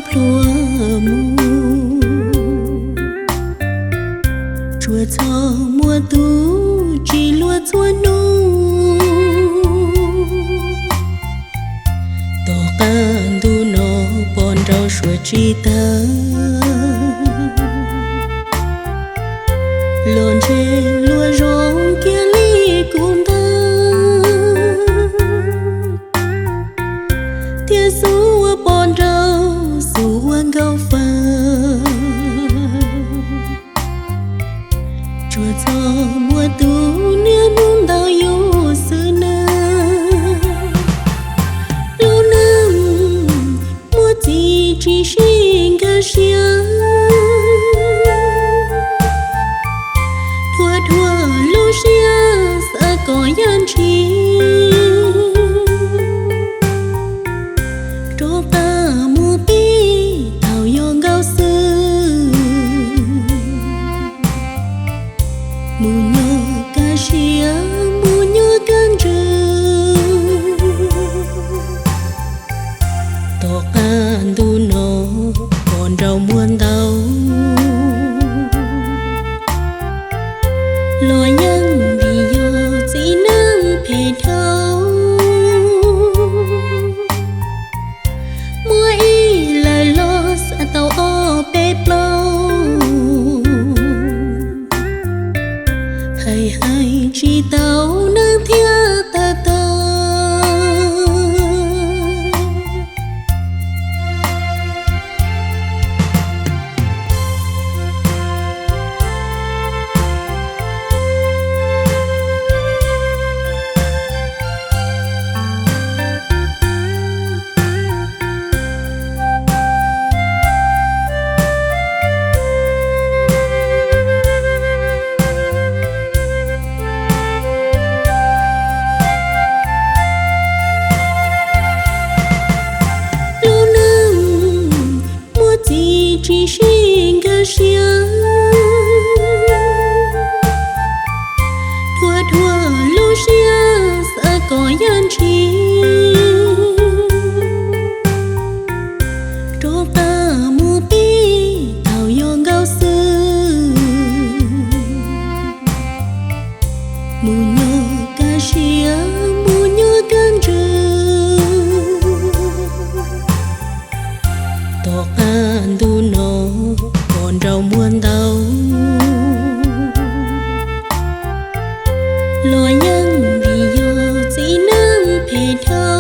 plua mus, tsuas txhob muaj tus tsis luag txhua hnub. Tom qab ntuj no pom nraug suav tsis tawg, los ntshe luag zoo kiag li kuv ntag. Thiab xub ua pom nraug xub ua nkauj fawb, tsuas txhob muaj tus niaj hnub ntaus yus xwb na. Lub neej muaj txiv tsis sib nkag siab, dhuav dhuav lub siab xav kom yaj ntshis, rov qab mus pib thaum yog nkauj xwb. Mus nyob kaj siab mus nyob kaj ntsws, tom qab ntuj no pom nraug muaj ntau, los yeej vim yog txiv neej phem dhau. Muaj ib lawm los xav tau ob peb plaub, hais hais tsis tau neeg thiab tawg tawg. Lub neej muaj txiv tsis sib nkag siab, dhuav dhuav lub siab xav kom yaj ntshis, rov qab mus pib thaum yog nkauj xwb. Mus nyob kaj siab mus nyob kaj ntsws, tom qab ntuj no pom nraug muaj ntau, los yeej vim yog txiv neej phem dhau.